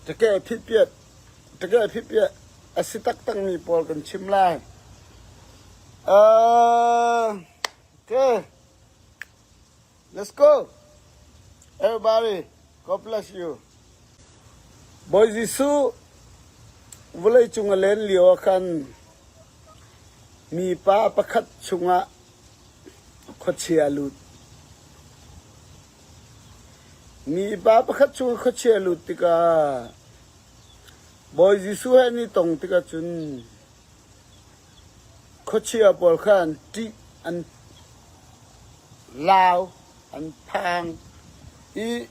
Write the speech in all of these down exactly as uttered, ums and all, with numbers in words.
Takeh phitpiat, takeh phitpiat a si taktak mi pawl kan chim lai. Ah, okay. Let's go. Everybody, God bless you. Bawi Jesuh vawlei cung a len lio ah khan mipa pakhat chungah khuachia a lut. Mipa pakhat chungah khuachia a lut tikah Bawi Jesuh he an i tong tikah cun khuachia pawl kha an ṭih, an lau, an phang i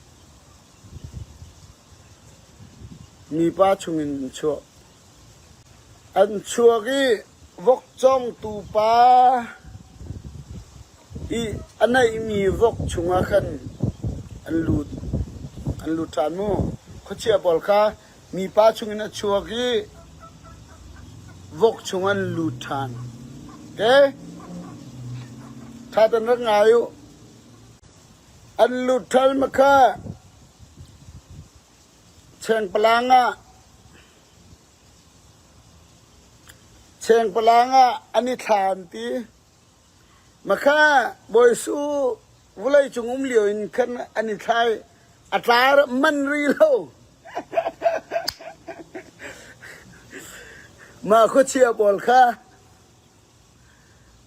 mipa chungin an chuak. An chuak i vok cawngtu pa i a neihmi vok chungah khan an lut, an lut ṭhan mu. Khuachia pawl kha mipa chungin a chuak i vok chungah an lut ṭhan. Okay? Ṭha tan rak ngai uh. An lut ṭhan makha chengpalang ah, chengpalang ah an i thla an ti. Makha Bawi Jesuh vawlei cung um lio in khan an i thlai, a tla man rih lo. Mah khuachia pawl kha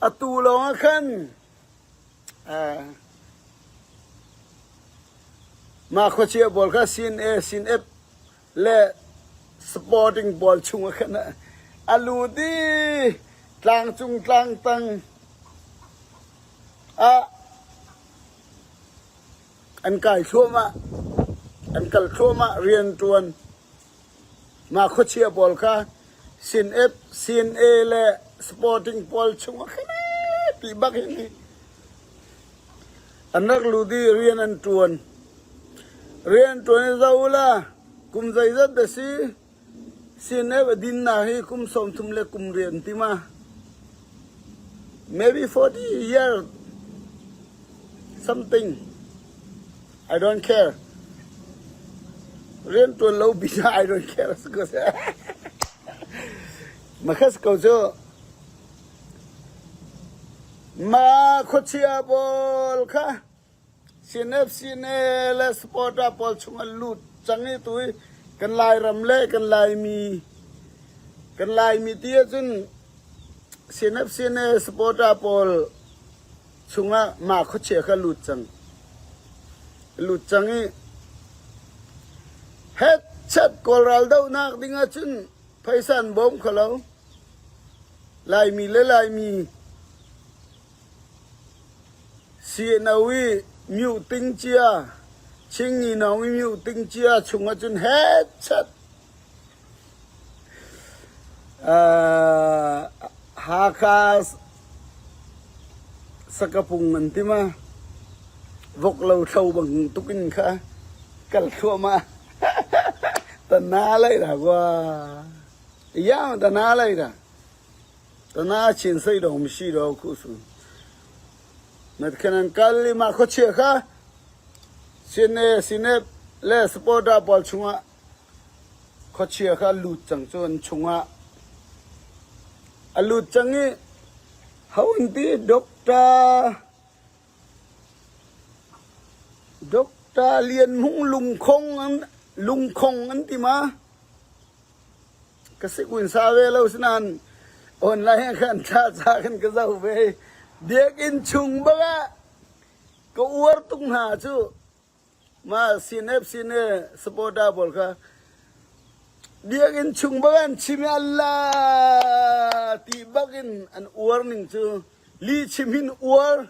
a tu lawng ah khan, ah, mah khuachia pawl kha C N A, C N F le supporting pawl chungah khan a lut i tlangcung tlangtang ah an kai thluahmah, an kal thluahmah rianṭuan. Mah khuachia pawl kha C N F, C N A le supporting pawl chungah khan a pi bak hi ni. An rak lut i rian an ṭuan. Rianṭuan i zoh uhla kum zeizat dah si? C N F a dinnak hi kum sawmthum le kum riat an ti maw? Maybe forty year something. I don't care. Rianṭuan lo bik ah I don't care. Makha si ko cu mah khuachia pawl kha C N F, C N A le supporter pawl chungah lut cang i tu i kan Lairam le kan Laimi, kan Laimi ti ahcun C N F, C N A supporter pawl chungah mah khuachia kha lut cang. Lut cang i hetchat Kawl raldohnak ding ahcun phaisa an bawm kho lo. Laimi le Laimi, C N O i Myo Ting cia, Chin Ngi Nawng i Myo Ting cia chungah cun hetchat, aa, Hakha Sakapung an ti maw, vok lo thlo bang tuk in kha kal thluahmah. Tana lei dah kua. Yang tana lei dah. Tana Chin Sei Dawng mi si dawh khu su. Met khan an kal i mah khuachia kha C N A, C N F le supporter pawl chungah khuachia kha a lut cang cu an chungah a lut cang i ho an ti, Doctor, Doctor Lian Hmung Lungkhong an, Lungkhong an ti maw? Ka sik in sa ve lo sinain online ah khan thlacam khan ka zoh ve. Biakinn chung bangah ka uar tuk hna cu mah C N F, C N A supporter pawl kha biakinn chung bangah an chim i an la ti bak in an uar ning cu li chim hin uar.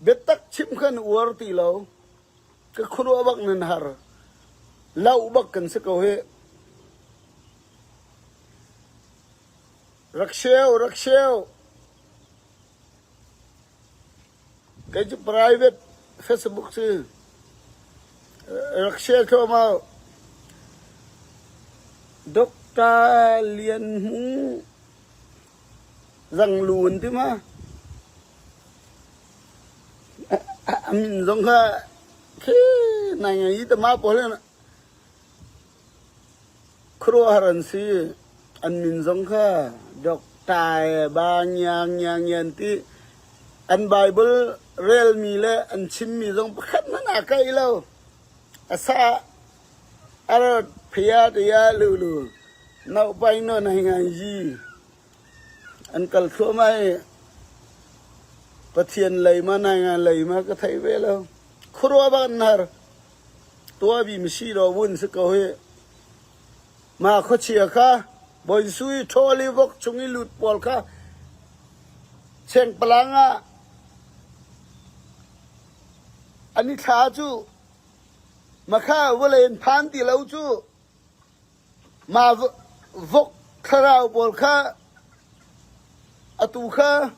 Biatak chim khan uar ti lo. Ka khuaruah bak nan har. Lauh bak kan si ko hi. Rak share, rak share. Kei cu private Facebook si. Rak share thluahmah. Doctor Lian Hmung Zang Lu an ti maw? A, a, a min zong kha khi nai ngai i tama pawl hin Khuaruahhar an si, an min zong kha Doctor e, ba ngiang ngiang ngian ti, an Bible rel mi le an chim mi zong pakhat man a kaih lo. A sa a rawt phia te ya lulu. Naupai no nai ngai yi. An kal thluah mai. Pathian lei ma, naingan lei ma ka thei ve lo. Khuaruah bak an har. Tua bi misi rawh vun si ko hi. Ma khuachia kha, Boisui, Thawli, Vok chung i lut pawl kha, Cheng Palanga an i thla cu, ma kha vawlei an phan ti lo cu, ma v-, Vok thlarau pawl kha, atu kha,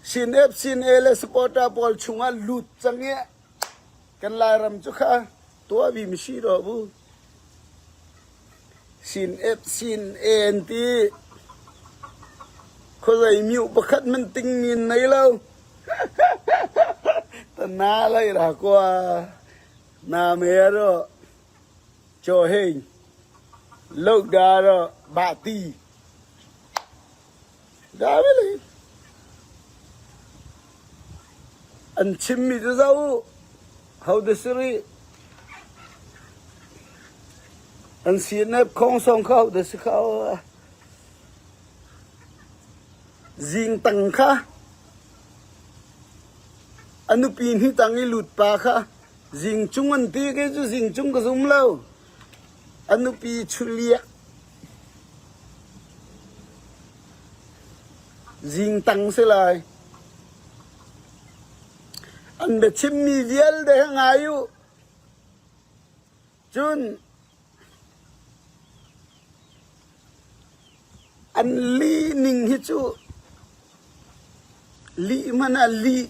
Sin F, Sin A le supporter pawl chungah lut cang i, kan Lairam cu kha tua bi misi rawh bu. Sin F, Sin A an ti. Khuazei miu pakhat man ting min nei lo. Tana lai ra kua. Na me rawh. Caw hei. Lo da rawh. Bah ti. Da ve le. An chim mi cu zoh uh. Ho de si rih. An C N F khong sawng kha ho de si kha uh. Zing tang kha. A nupi hnih tang i lut pa kha. Zing cung an ti, kei cu zing cung ka zum lo. A nupi chuliak. Zing tang si lai. An biachim mi vialte kha ngai uh. Cun an lih ning hi cu lih hmanh ah lih,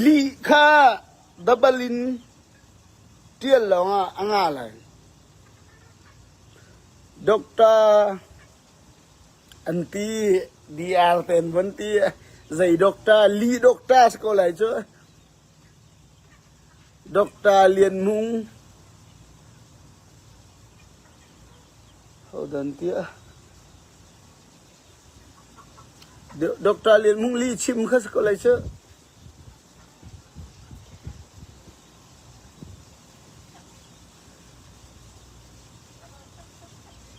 lih kha double in ṭial lawngah a nga lai. Doctor an ti, D R ten van ti, zei doctor, lih doctor si ko lai cu. Doctor Lian Hmung. Ho dan tiah. Do-, Doctor Lian Hmung lih chim kha si ko lai cu.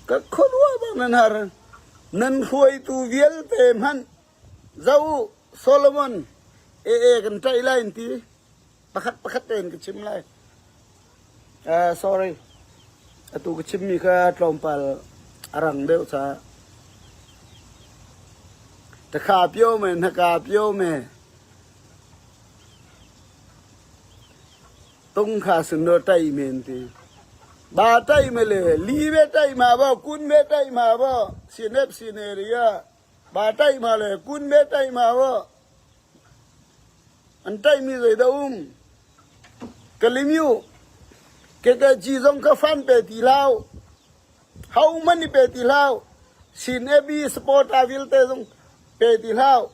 Ka khuaruah bak nan har. Nan hruaitu vialte hmanh. Zoh uh, Solomon, e e kan ṭaih lai an ti. Pakhat pakhat tein ka chim lai. Ah, sorry. Atu ka chimmi kha tlawmpal a rang deuh caah. Takha pio me, hnaka pio me. Tungkha sun dawh ṭaih me an ti. Ba ṭaih me le, li ve ṭaih ma baw, kun ve ṭaih ma baw, sinep sin area. Ba ṭaih ma le, kun ve ṭaih ma baw. An ṭaihmi zei dah um? Ka lim uh. Kei te ci zong ka fan pe ti hlau. Hau man i pe ti hlau. Sin A B support a vialte zong pe ti hlau.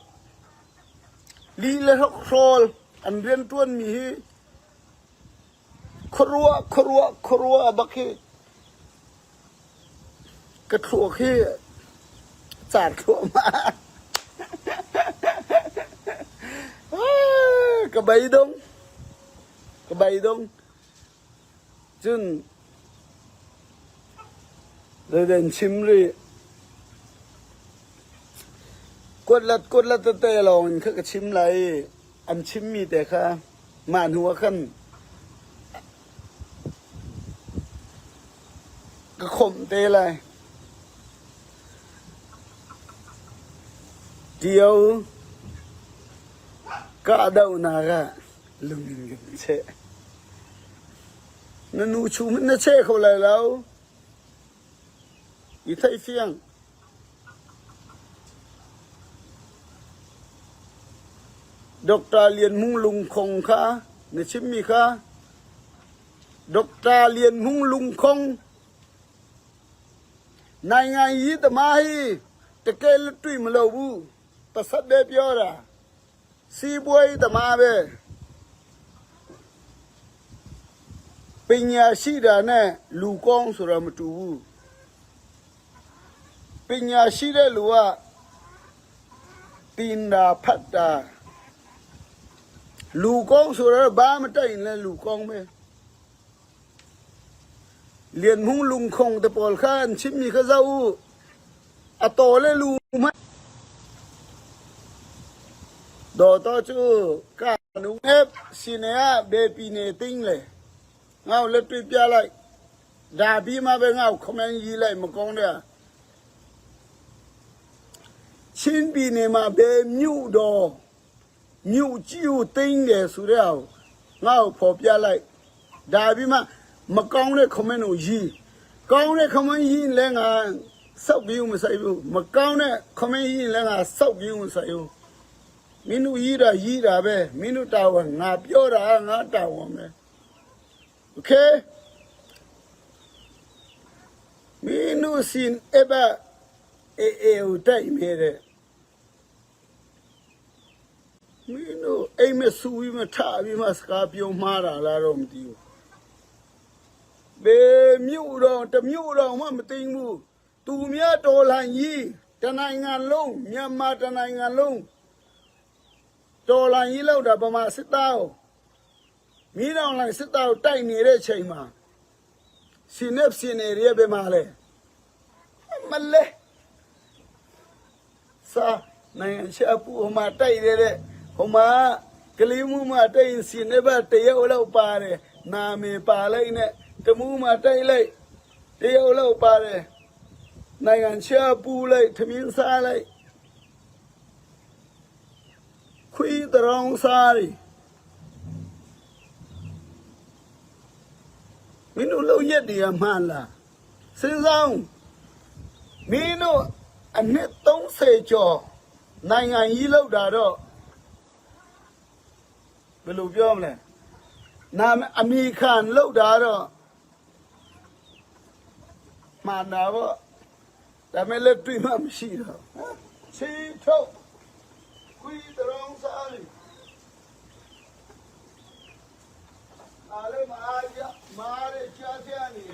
Lih le hrawk hrawl an rian ṭuanmi hi. Khuaruah, khuaruah, khuaruah a bak hi. Ka thluak hi. Car thluak ma. Ah, ka beidong. Ka beidong. Cun. Zeidan chim rih. Kuatlat, kuatlat tete lawngin kha ka chim lai. An chimmi te kha mah hnu ah khan ka khomh te lai. Ṭio ka dohnak ah lungin kan cheh. Na nu chu hmanh na cheh kho lai lo. I theih fiang. Doctor Lian Hmung Lungkhong kha, na chimmi kha. Doctor Lian Hmung Lungkhong. Nai ngai yi tama hi, teke le tui ma lo bu. Pasat be pio ra. Sibuai tama ve. ပညာရှိတာနဲ့လူကောင်းဆိုတာမတူဘူး။ ပညာရှိတဲ့လူကတင်တာဖတ်တာလူကောင်းဆိုတာဘာမတတ်ရင်လည်းလူကောင်းပဲ။ လျံမှုန်လုင်ခုန်တပေါ်ခါအချင်းမီခဇာဦးအတော်လဲလူမဒေါ်တော်ကျိုးကနူးအက်စီနီယာဘယ်ပြည်နယ်တင်းလဲငါ့ကိုလက်တွေ့ပြလိုက်ဒါပြီးမှပဲငါ့ကို comment ရေးလိုက်မကောင်းတဲ့ချင်းပြည်နယ်မှာဘယ်မြို့တော်မြို့ကြီးကိုတင်းတယ်ဆိုတဲ့ဟာကိုငါ့ကိုဖော်ပြလိုက်ဒါပြီးမှမကောင်းတဲ့ comment ကိုရေးကောင်းတဲ့ comment ရေးရင်လည်းငါစောက်ကြည့်ဦးမဆိုင်ဘူးမကောင်းတဲ့ comment ရေးရင်လည်းငါစောက်ကြည့်ဦးမဆိုင်ဘူးမင်းတို့ရေးတာရေးတာပဲမင်းတို့တာဝန်ငါပြောတာကငါတာဝန်ပဲ okay မင်းတို့စင်အဘအေးအေးကိုတိုက်နေတယ်မင်းတို့အိမ်မက်ဆူပြီးမှထပြီးမှစကားပြောမှားတာလားတော့မသိဘူးဘယ်မြို့တော့တစ်မြို့တော့မှမသိမ်းဘူးသူများတော်လှန်ရေးတစ်နိုင်ငံလုံးမြန်မာတစ်နိုင်ငံလုံးတော်လှန်ရေးလုပ်တာဗမာစစ်သားကိုမင်းတော်လှန်စစ်သားကိုတိုက်နေတဲ့အချိန်မှာ စီနပ်စီနေရရဲ့ဘယ်မှာလဲမလဲစာနိုင်ငံချအပူဟိုမှာတိုက်ရတဲ့ဟိုမှာကလေးမှုမှာတိုက်ရင်စီနပ်ဘတရုတ်လောက်ပါတယ်နာမည်ပါလိုက်နဲ့တမူမှာတိုက်လိုက်တရုတ်လောက်ပါတယ်နိုင်ငံချအပူလိုက်ထမင်းစားလိုက်ခွေးတရောင်းစားတယ်မင်းတို့လုပ်ရက်တွေကမှန်လားစဉ်းစားအောင်မင်းတို့အနှစ်သုံးဆယ်ကျော်နိုင်ငံရေးလုပ်တာတော့ဘယ်လိုပြောမလဲနာမအမေခံလုပ်တာတော့မှန်တာပေါ့ဒါပေမဲ့လက်တွေ့မှမရှိတော့ဘူးချီထုတ်ခွေးတရောင်းစားတယ် ဒါလည်းမအားကြမအားတဲ့ကြားထဲကနေ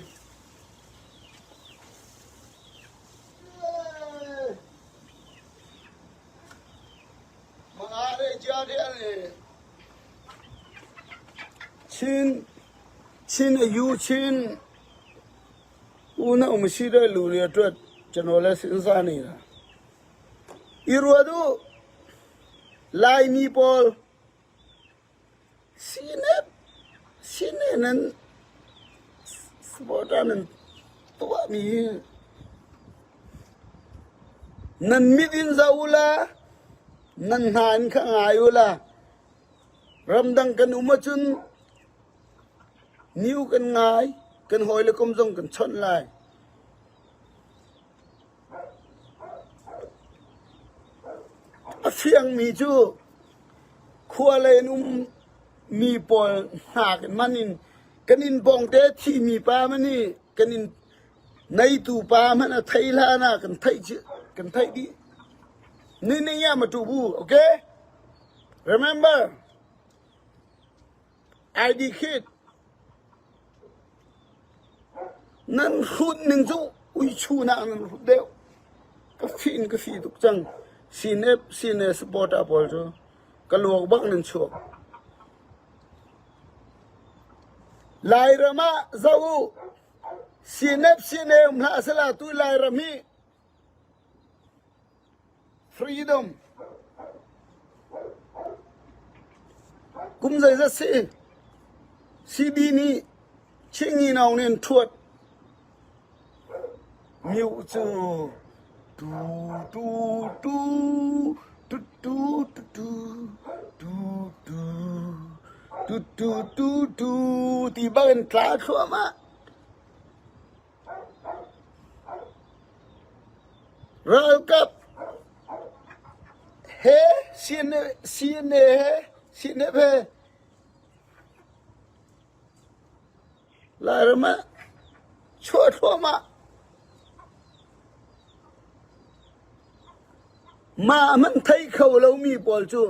မအားတဲ့ကြားထဲကနေချင်းချင်းအယူချင်းဦးနှောက်မရှိတဲ့လူတွေအတွက်ကျွန်တော်လည်းစဉ်းစားနေတာ Irwadu Lai Nipol Sinep Sinenan Spotanan Tuami Nan Midin Zaula Nan Han Kangayula Ramdang Kan Umachun Niu Kan Ngai Kan Hoile Kumzong Kan Chon Lai a fiang mi cu khua lei an um mi pawl hna kan man in kan in bawngte thimi pa man i kan in neitu pa man a thei hlan ah kan theih ci kan theih dih. Ni ni ya ma tu bu, okay? Remember, I D kid. Nan hrut ning cu ui chunak nan hrut deuh. Ka fih in ka fih tuk cang. Sinep sine supporter pawl cu ka luak bak nan chuak. Lairam ah zoh uh. Sinep sine um hlah sila tu Lairam hi. Freedom. Kum zeizat si. C B nih Chingi nau nin thuat. Miu cu tu tu tu tu tu tu tu tu tu tu tu tu tu ti bak in tla thluahmah. Ralkap he sian sian he sian he Lairam ah chuah thluahmah mah a hman thei kho lomi pawl cu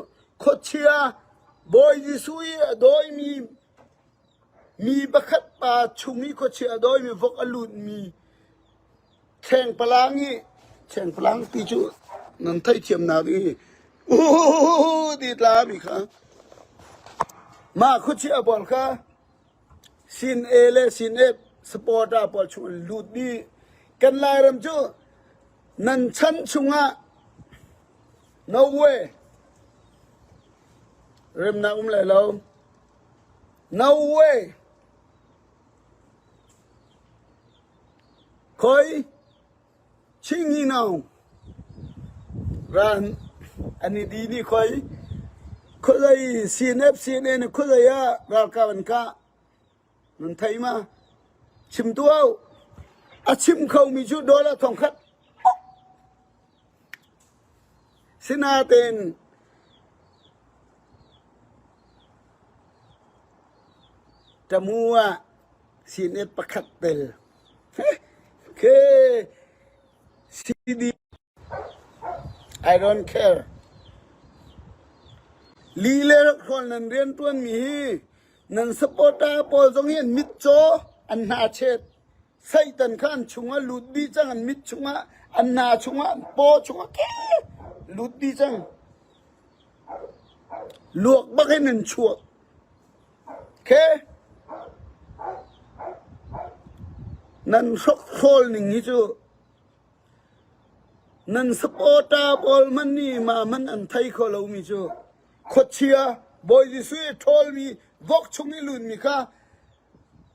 khuachia Bawi Jesuh i a dawimi mi pakhat pa chung i khuachia a dawi mi vok a lut mi. Cheng palang i, cheng palang ti chu nan thei thiam na ding i. Uh, di tla mi kha. Ma khuachia a bawl kha. Sin A le Sin F supporter pawl chung lut di. Kan Lairam chu nan chan chunga. No way. Remna um lai lo. No way. Khoi. Ching hi nau. Ran. Ani di ni khoi. Khoi lai Sin F Sin A ni khoi lai ya. Ral ka ban ka. Nan thei ma. Chim tu au. A chim khau mi chu dollar thong khat. Sinaten. Tamu a. Sin F pakhat tel. Ke. C D. I don't care. Li le rak khol nan rian tuan mi hi. Nan supporter pawl zong hi an mit chaw an hna chet. Satan kha an chunga lut di chang an mit chunga an hna chunga an paw chunga ke lut di chang. Luak bak in an chuak. Ke nan hrawk khol ning hi chu. Nan supporter pawl man ni ma man an thei kho lo mi chu. Khuachia, Bawi Jesuh i thawl mi, vok chung i lut mi kha.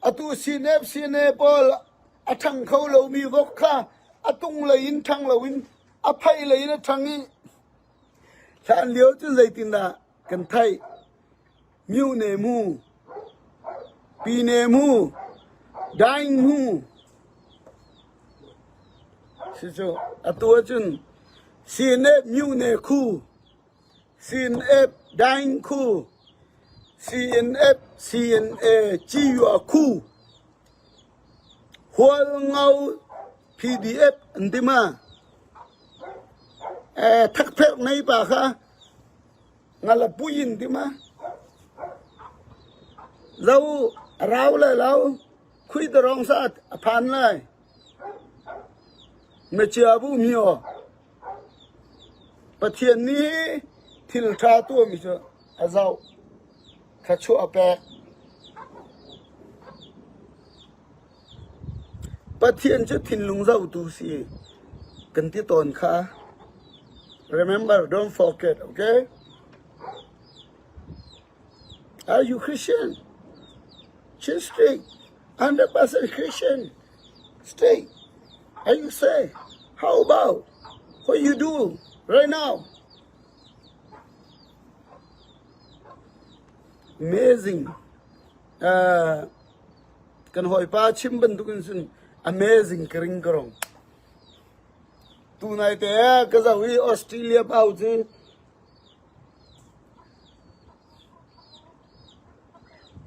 A tu C N F, C N A pawl a thang kho lo mi vok kha. A tung lei in thang lo in, a phai lei in a thang i. Hlan lio cun zeitin dah kan thei. Miu ne mu, pi ne mu, daing mu. Si cu a tu ahcun C N F miu ne khu, C N F daing khu, C N F, C N A ci yua khu. Hual ngau P D F an ti ma. Eh, thakpherh nei pa kha nga la pui in ti ma. Zo a rau le lo khui ta rawng sa a phan lai. Machia bu mi aw. Pathian nih thil ṭha tuahmi cu a zoh, kha chuah a pek. Pathian cu thinlung zohtu si kan ti tawn kha. Remember, don't forget, okay? Are you Christian? Chin straight. Hundred percent Christian. Straight. Are you say? How about what you do right now? Amazing. Ah, kan hawipa chim bantukin cun amazing ka ring ka rong. Tunaite ka zoh i Australia pau cu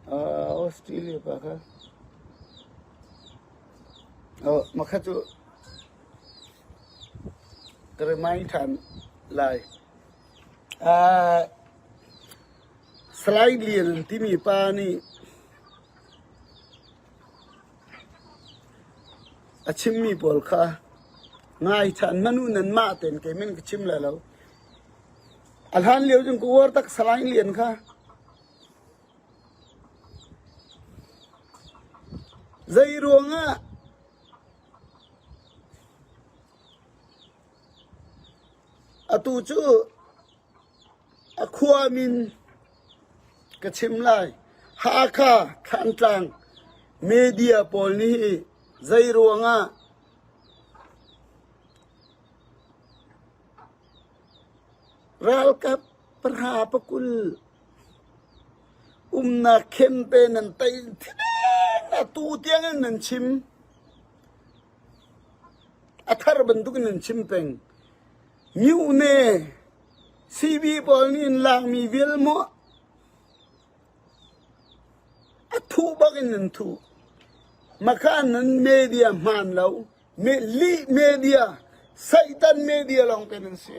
Ah, Australia pa kha. Oh, makha cu ka remind ṭhan lai. Ah, Salai Lian an timi pa nih a chimmi pawl kha ngai ṭhan hmanh uh nanmah tein kei min ka chim lai lo. A hlan lio cun ka uar tak Salai Lian kha. Zei ruangah atu cu a khua min ka chim lai. Hakha, Thantlang media pawl nih hi zei ruangah ralkap pahra pakul umnak khen te nan tei thinen atu tiangin nan chim. A thar bantukin nan chim peng. Miu ne, C B pawl nih in lakmi vial maw? A thuh bakin nan thuh. Makha nan media hmaan lo. Me, lih media, Satan media lawngte nan si.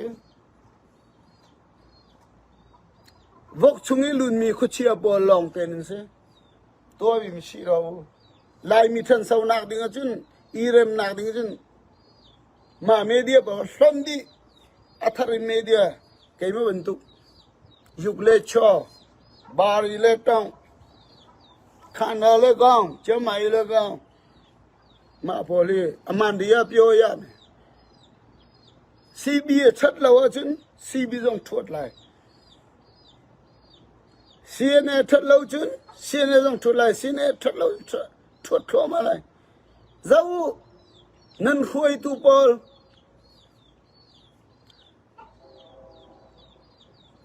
Vok chung i lunmi khuachia pawl lawngte nan si. Tua bim si lo. Laimi ṭhansonak ding ahcun, i remnak ding ahcun, mah media pawl hlon dih, a thar in media, keimah bantuk, Zuk le Chaw, Bari le Tawng, Khanra le Gawng, Ciamai le Gawng, mah pawl hi a man dih a pio ya me. C B a ṭhat lo ahcun C B zong ṭhuat lai. C N A ṭhat lo cun C N A zong ṭhuat lai, C N A ṭhat lo ṭha-, ṭhuat thluahmah lai. Zoh uh, nan hruaitu pawl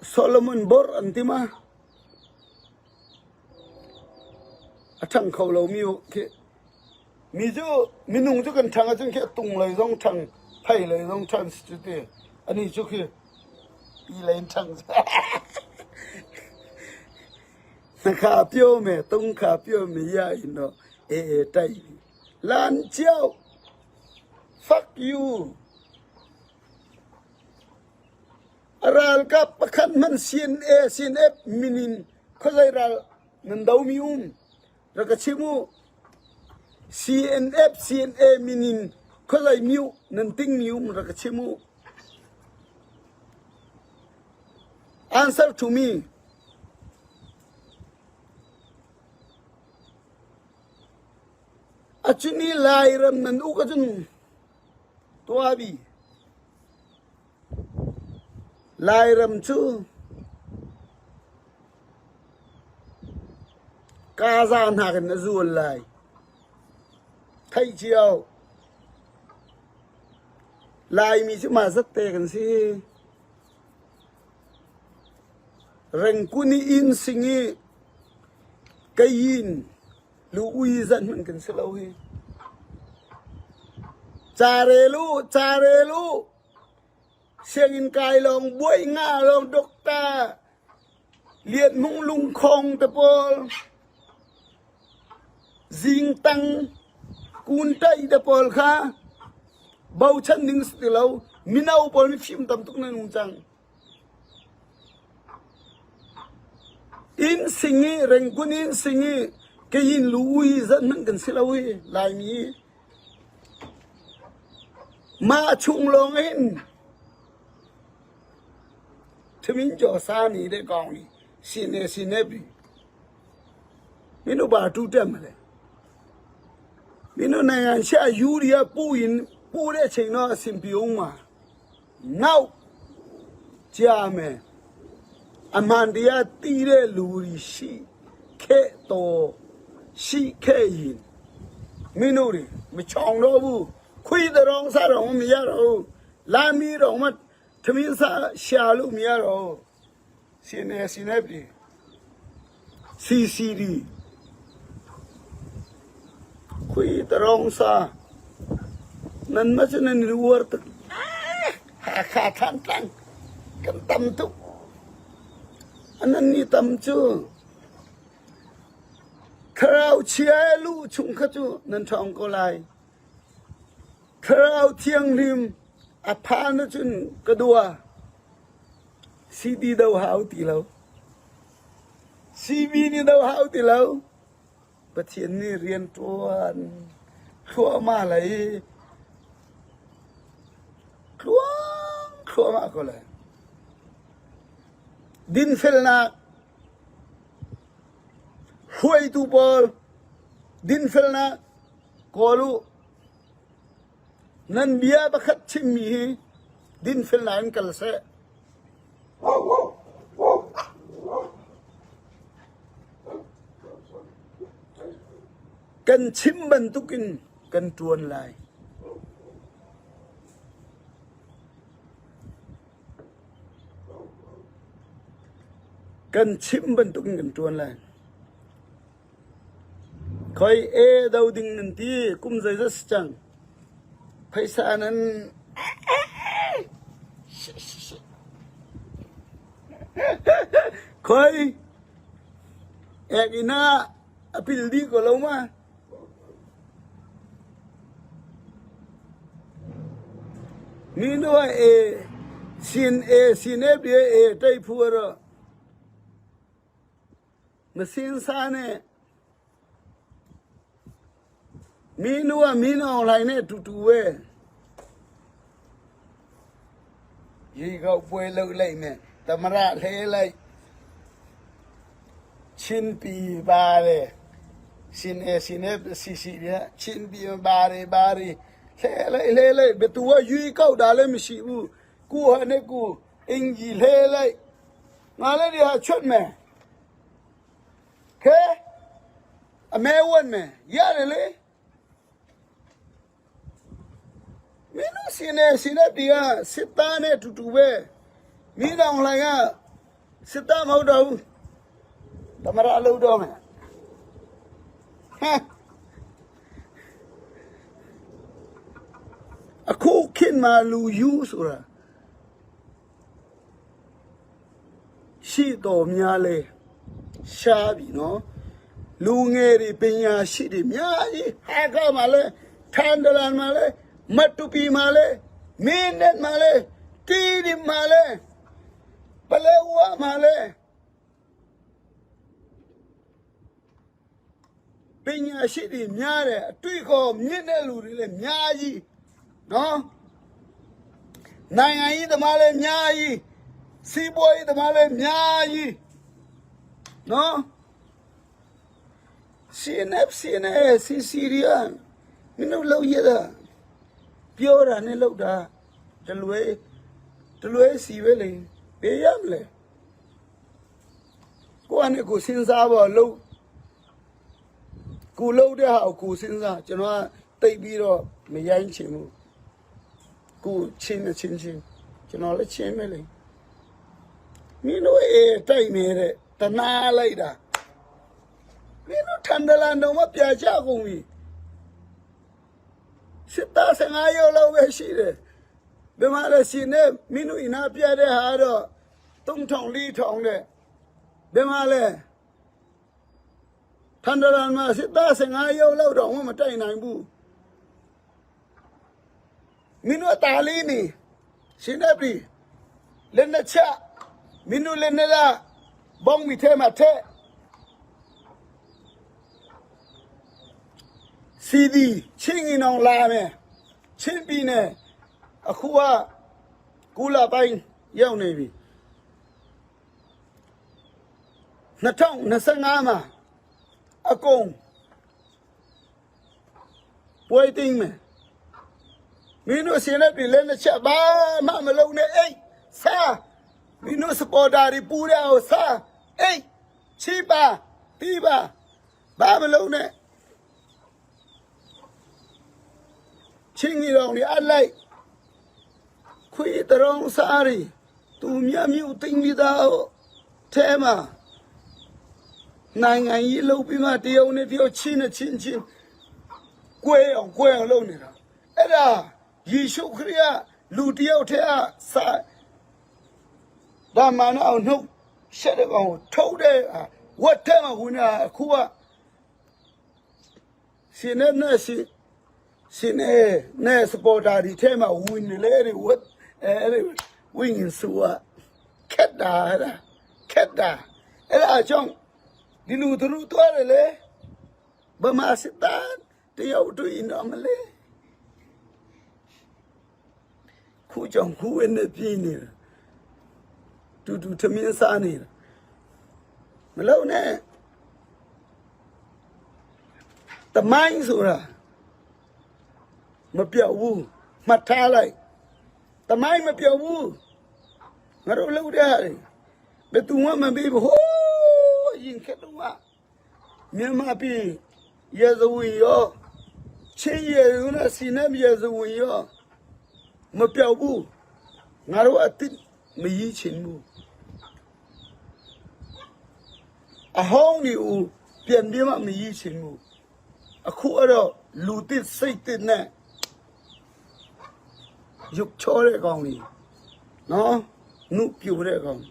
Solomon bor an ti ma. A ṭhang kho lo mi uh khi, mi cu, minung cu kan ṭhang ahcun khi a tung lei zong ṭhang, phei lei zong ṭhan si cu ti. Ani cu khi pi lei in ṭhang. Na kha pio me, tung kha pio me ya in no, e e tai. Lan ciau. Fuck you. A ralkap pakhat hman C N A, C N F min in khuazei ral nan do mi um, rak ka chim uh. C N F, C N A min in khuazei mi uh nan ting mi um, rak ka chim uh. Answer to me. A cu ni Lairam nan uk a cun tuabi. Lairam cu Gaza hnakin a zual lai. Theih cio. Laimi cu mah zat te kan si. Rengkun i inn sing i kei in lu ui zat hmanh kan si lo hi. Ca rel uh, ca rel uh. Sianginn kai lawng, buai nga lawng, dokta, lianhmung lungkhawng te pawl, zingtang, kuntaih te pawl kha bochan ding si ti lo, mino pawl mifim tam tuk nan um cang. Inn sing i, Rengkun inn sing i, kei in lu ui zat hmanh kan si lo hi, Laimi. Mah chung lawng in, Thimin Jaw Sa ni de kong ni, sin e sin e pi. Minu ba tu tem le. Minu nangan sia yuri a pu in, pu de cheng no simpi ung ma. Nau. Cia me. A hman dia ti le luri si. Khe to. Si khe in. Minu ri. Mi chong no bu. Khui da rong sa rong mi ya ro. La mi rong ma. Thimin sa sia lu mi ya ro. Sin e sin e pi. C C D. Khui ta rong sa. Nan ma cu nan ruar tak. Ha kha than tang. Kan tam tu. Anan ni tam cu. Thlarau chia e lu chung kha cu nan thawng ko lai. Thlarau Thianghlim a phan ahcun ka dua. C D do hau ti lo. C B nih do hau ti lo. Pathian nih rian ṭuan thluahmah lei. Tluang thluahmah ko le. Dinfelnak. Hruaitu pawl. Dinfelnak. Kawl uh. Nan bia pakhat chimmi hi dinfelnak in kal seh. Kan chim bantukin kan ṭuan lai. Kan chim bantukin kan ṭuan lai. Khoi e do ding nan ti, kum zeizat si cang. Phaisa nan khoi ek ina a pil dih ko lo ma. Minu a e sin e sin e pia e tai phu aro. Masin sa ne. မင်းတို့က မင်းအောင်လှိုင်နဲ့ အတူတူပဲ။ ရွေးကောက်ပွဲလုပ်လိုက်မယ်။ သမ္မတ လှဲလိုက်။ ချင်းပြည်ပါတယ်။ ချင်းအဲ၊ ချင်းအဲ၊ စီစီတွေက ချင်းပြည်ပါတယ်၊ ပါတယ်။ လှဲလိုက်၊ လှဲလိုက်။ ဘယ်သူက ရွေးကောက်တာလည်း မရှိဘူး။ ကိုယ့်ဟာနဲ့ကိုယ် အင်္ကျီလှဲလိုက်။ ငါလည်း ဒီဟာချွတ်မယ်။ ခဲ၊ အမဲဝတ်မယ်။ ရတယ်လေ။ မင်းတို့ စီအဲ၊ စီအဲပြည်က စစ်သားနဲ့ အတူတူပဲ။ မင်းအောင်လှိုင်က စစ်သားမဟုတ်တော့ဘူး။ သမ္မတ လုပ်တော့မယ်။ ဟမ်။ အခုခေတ်မှာ လူယူဆိုတာ ရှိတော်များလဲ ရှားပြီနော်။ လူငယ်တွေ ပညာရှိတွေ အများကြီး။ ဟားခါးမှာလဲ၊ ထန်တလန်မှာလဲ၊ မတူပီမှာလဲ၊ မင်းတပ်မှာလဲ၊ တီးတိန်မှာလဲ၊ ပလဲဝါမှာလဲ၊ ပညာရှိတွေများတယ်။ အတွေးအခေါ်မြင့်တဲ့လူတွေလည်း အများကြီးနော်။ နိုင်ငံရေးသမားလည်း အများကြီး။ စီးပွားရေးသမားလည်း အများကြီးနော်။ စီအဲ၊ စီအဲ၊ စီစီတွေက မင်းတို့ လုပ်ရတာ ပြောတာနဲ့ လုပ်တာ တလွဲ၊ တလွဲစီပဲလေ။ ဘယ်ရမလဲ။ ကိုယ့်ဟာနဲ့ကိုယ် စဉ်းစားပါ။ လုပ်၊ ကိုယ်လုပ်တဲ့ဟာကို ကိုယ်စဉ်းစား။ ကျွန်တော်က သိပ်ပြီးတော့ မရိုင်းချင်ဘူး။ ကိုယ်ချင်းနဲ့ချင်းချင်း။ ကျွန်တော်လည်း ချင်းပဲလေ။ မင်းတို့ အဲ၊ တိုက်မယ်တဲ့။ တနာလိုက်တာ။ မင်းတို့ ထန်တလန်တောင်မှ ပြာကျကုန်ပြီ။ စစ်သား ဆယ့်ငါးယောက်လောက်ပဲ ရှိတယ်။ ဘယ်မှာလဲ။ စီအဲ၊ မင်းတို့ အင်အားပြတဲ့ဟာတော့ သုံးထောင်လေးထောင်နဲ့။ ဘယ်မှာလဲ။ ထန်တလန်မှာ စစ်သား ဆယ့်ငါးယောက်လောက်တောင်မှ မတိုက်နိုင်ဘူး။ မင်းတို့ အသာလေးနေ။ စီအဲ၊ လက်နက်ချ။ မင်းတို့ လက်နက်က ဗုံးမီထဲမှာထည့်။ စီဒီ၊ ချင်းညီနောင် လာမယ်။ ချင်းပြည်နယ်၊ အခုက ကိုးလပိုင်း ရောက်နေပြီ။ နှစ်ထောင်နှစ်ဆယ့်ငါးမှာ အကုန်ပွဲသိမ်းမယ်။ မင်းတို့ စီအဲ၊ လက်နက်ချ။ ဘာမှမလုပ်နဲ့။ အိပ်၊ စား။ မင်းတို့ စပေါ်တာတွေ ပူတဲ့ဟာကို စား၊ အိပ်၊ ချီးပါ၊ သီးပါ။ ဘာမှမလုပ်နဲ့။ ချင်းညီနောင်တွေ အပ်လိုက်။ ခွေးတရောင်းစားတွေ သူများမြို့သိမ်းပြီးသားထဲမှာ နိုင်ငံရေးလုပ်ပြီးမှ တယောက်နဲ့တယောက် ချင်းနဲ့ချင်းချင်း ကွဲအောင်၊ ကွဲအောင်လုပ်နေတာ။ အဲ့ဒါ ယေရှုခရစ်က လူတယောက်ထဲက စာ၊ ဓမ္မနဲ့ အောင်နှုတ်ဆက်တဲ့ကောင်ကို ထုတ်တဲ့ဟာ၊ ဝတ်ထဲမှာဝင်တာ။ အခုက စီအဲနဲ့ စီ၊ စီအဲနဲ့ စပေါ်တာတွေထဲမှာ ဝင်နေလေတဲ့။ ဝတ်၊ အဲ၊ အဲ့ဒီ ဝိညာဉ်ဆိုးက ခက်တာ။ အဲ့ဒါ ခက်တာ။ အဲ့ဒါအကြောင်း ဒီလူသူတို့ သွားတယ်လေ။ ဗမာစစ်သား တယောက်တွေ့ရင်တော့ မလဲ။ ခုကြောင်ခုဝဲနဲ့ ပြေးနေတာ။ တူတူထမင်းစားနေတာ။ မလုပ်နဲ့။ သမိုင်းဆိုတာ မပျောက်ဘူး။ မှတ်ထားလိုက်။ သမိုင်းမပျောက်ဘူး။ ငါတို့ လုပ်တဲ့ဟာတွေ ဘယ်သူမှ မမေ့ဘူး။ ဟိုး အရင်ခေတ်တုန်းက မြန်မာပြည် ရာဇဝင်ရော၊ ချင်းရာဇဝင်နဲ့ စီအဲ ရာဇဝင်ရော မပျောက်ဘူး။ ငါတို့ အသစ်မရေးချင်ဘူး။ အဟောင်းတွေကို ပြန်ပြီးမှ မရေးချင်ဘူး။ အခုအဲ့တော့ လူသစ်စိတ်သစ်နဲ့ ရုပ်ချောတဲ့ကောင်တွေနော်၊ နုပျိုတဲ့ကောင်၊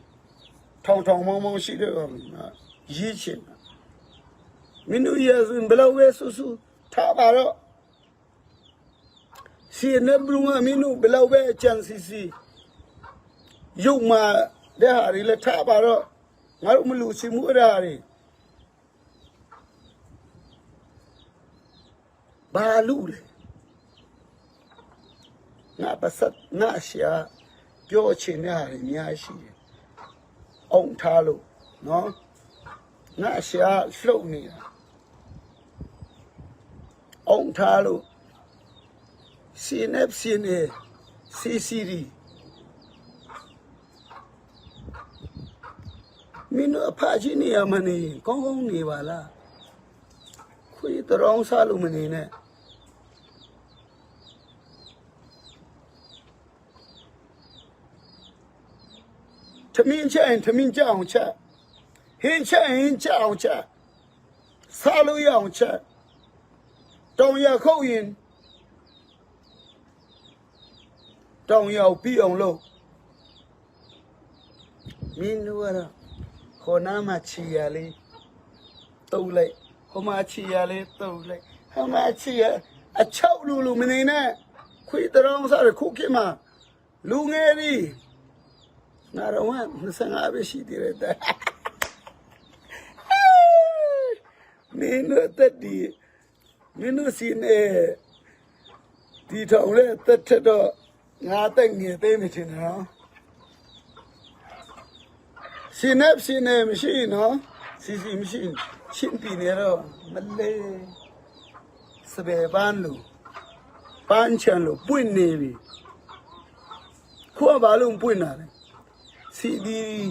ထောင်ထောင်မောင်းမောင်းရှိတဲ့ကောင်တွေနော်၊ ရေးချင်တာ။ မင်းတို့ ရာဇဝင် ဘယ်လောက်ပဲ ဆူဆူ ထားပါတော့၊ စီအဲ ဘလူးက မင်းတို့ ဘယ်လောက်ပဲ အကြံစီစီ ယုတ်မာတဲ့ဟာတွေလည်း ထားပါတော့၊ ငါတို့ မလိုချင်ဘူး အဲ့ဒါတွေ။ ဘာလို့လဲ။ ငါပါစပ်ငါဆရာပြောချင်တဲ့ဟာတွေအများကြီးရှိတယ်။ အောင်ထားလို့နော်။ ငါဆရာလှုပ်နေတာ။ အောင်ထားလို့ CNF CNA CCD မင်းတို့အဖကြီးနေရာမှာနေရင်ကောင်းကောင်းနေပါလား။ ခွေးတရောင်းစားလို့မနေနဲ့။ ထမင်းချက်ရင်ထမင်းချက်အောင်ချက်။ ဟင်းချက်ရင်ဟင်းချက်အောင်ချက်။ စားလို့ရအောင်ချက်။ တောင်ယာခုတ်ရင်တောင်ယာကိုပြီးအောင်လုပ်။ မင်းတို့ကတော့ဟိုနားမှာခြေရာလေးတုပ်လိုက်၊ ဟိုမှာခြေရာလေးတုပ်လိုက်၊ ဟိုမှာခြေရာ၊ အချုပ်လိုလိုမနေနဲ့။ ခွေးတရောင်းစားတဲ့ခုခေတ်မှာလူငယ်တွေ၊ ငါတော့မှနှစ်ဆယ့်ငါးပဲရှိသေးတယ်။ မင်းတို့အသက်ဒီ၊ မင်းတို့ဆီနဲ့တည်ထောင်တဲ့အသက်ထက်တော့ငါအသက်ငယ်သေးမယ်ထင်တယ်နော်။ ဆီနဲ့၊ ဆီနဲ့မရှိနော်။ ဆီ၊ ဆီမရှိ၊ ချင်းပြည်နယ်တော့မလဲစပယ်ပန်းလို၊ ပန်းချံလိုပွင့်နေပြီ။ ခုကဘာလို့ပွင့်တာလဲ။ CB၊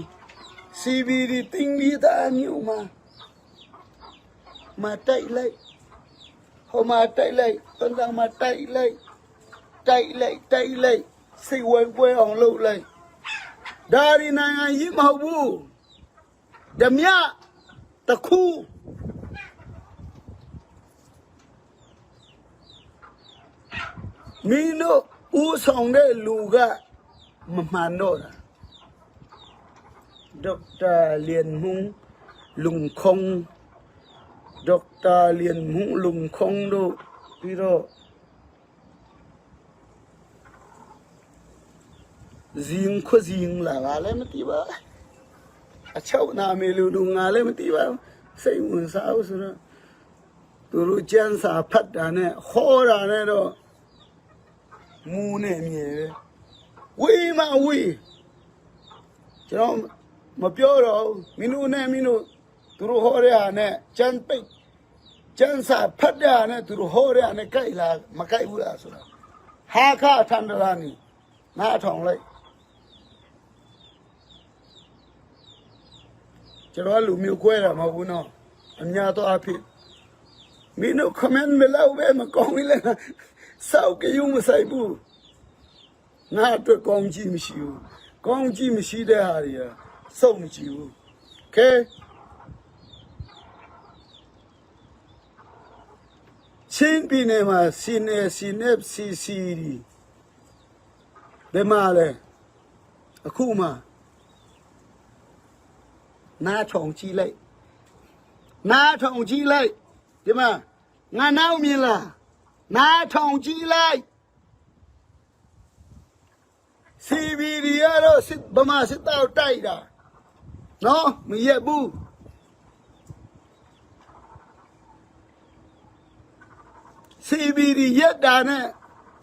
CBD သိမ်းပြီးသားမြို့မှာ၊ မှာတိုက်လိုက်၊ ဟိုမှာတိုက်လိုက်၊ ပန်းတန်းမှာတိုက်လိုက်၊ တိုက်လိုက်၊ တိုက်လိုက်၊ စိတ်ဝိုင်းပွဲအောင်လုပ်လိုက်။ ဒါဒီနိုင်ငံရေးမဟုတ်ဘူး။ ဓမြတစ်ခု။ မင်းတို့ဦးဆောင်တဲ့လူကမမှန်တော့တာ။ ဒေါက်တာလျင်မှုလုံခုံ၊ ဒေါက်တာလျင်မှုလုံခုံတို့၊ ပြီးတော့ ဇင်ခွဇင်လာပါလဲမသိပါ။ အချုပ်နာမည်လူလူငါလည်းမသိပါဘူး။ စိတ်ဝင်စားဘူးဆိုတော့၊ သူတို့ကျမ်းစာဖတ်တာနဲ့ဟောတာနဲ့တော့မူနဲ့မြေပဲ။ ဝေးမှဝေး။ ကျွန်တော်မပြောတော့ဘူး။ မင်းတို့နဲ့မင်းတို့၊ သူတို့ဟောတဲ့ဟာနဲ့ကျမ်းပိတ်၊ ကျမ်းစာဖတ်တဲ့ဟာနဲ့သူတို့ဟောတဲ့ဟာနဲ့ကိုက်လား၊ မကိုက်ဘူးလားဆိုတာ၊ ဟာခါထန်တရာနေ၊ နားထောင်လိုက်။ ကျွန်တော်ကလူမျိုးကွဲတာမဟုတ်ဘူးနော်။ အများသောအားဖြင့်မင်းတို့ comment မလုပ်ပဲ၊ မကောင်းဘူးလဲ၊ စောက်ကရုံးမဆိုင်ဘူး။ ငါအတွက်ကောင်းကြီးမရှိဘူး။ ကောင်းကြီးမရှိတဲ့ဟာတွေကစောက်မကြည့်ဘူး။ Okay။ ချင်းပြည်နယ်မှာ CNA၊ CNF၊ CCD ဘယ်မှာလဲ။ အခုမှနားထောင်ကြည့်လိုက်၊ နားထောင်ကြည့်လိုက်။ ဒီမှာငါနောက်မြင်လား။ နားထောင်ကြည့်လိုက်။ CBD ကတော့စစ်၊ ဗမာစစ်တပ်ကိုတိုက်တာနော်၊ မရက်ဘူး။ CBD ရက်တာနဲ့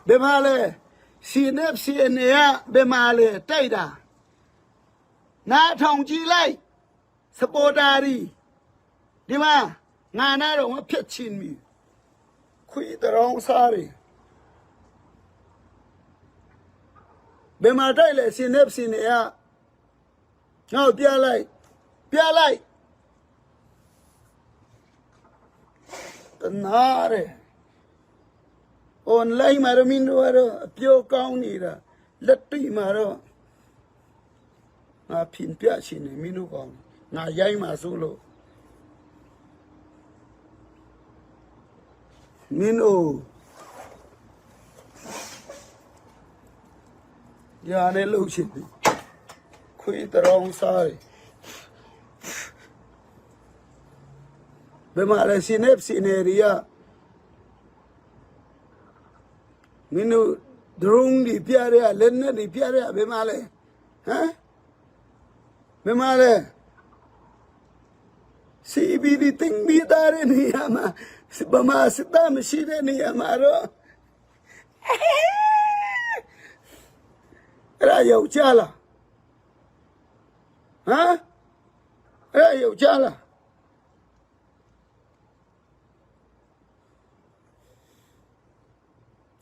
ဘယ်မှာလဲ။ CNF၊ CNA ကဘယ်မှာလဲတိုက်တာ။ နားထောင်ကြည့်လိုက်။ စပေါ်တာတွေ၊ ဒီမှာငါနားတော့မဖြတ်ချင်ပြီ။ ခွေးတရောင်းစားတွေ၊ ဘယ်မှာတိုက်လဲ။ CNF၊ CNA ကငါ့ကိုပြလိုက်၊ ပြလိုက်။ တနာတယ်။ Online မှာတော့မင်းတို့ကတော့အပြောကောင်းနေတာ၊ လက်တွေ့မှာတော့ငါဖြေပြချင်တယ်မင်းတို့ကောင်။ ငါရိုင်းမှာစိုးလို့။ မင်းတို့ ညာနဲ့လှုပ်ချင်တယ်။ ခွေးတရောင်းစားတယ်။ ဘယ်မှာလဲ။ CNF၊ CNA တွေကမင်းတို့ drone တွေပြတဲ့ဟာ၊ လက်နက်တွေပြတဲ့ဟာ၊ ဘယ်မှာလဲ။ ဟမ်။ ဘယ်မှာလဲ။ CBD သိမ်းပြီးသားတဲ့နေရာမှာ ဗမာစစ်သားမရှိတဲ့နေရာမှာတော့ အဲ့ဒါယောက်ျားလားဟမ်အဲ့ဒါယောက်ျားလား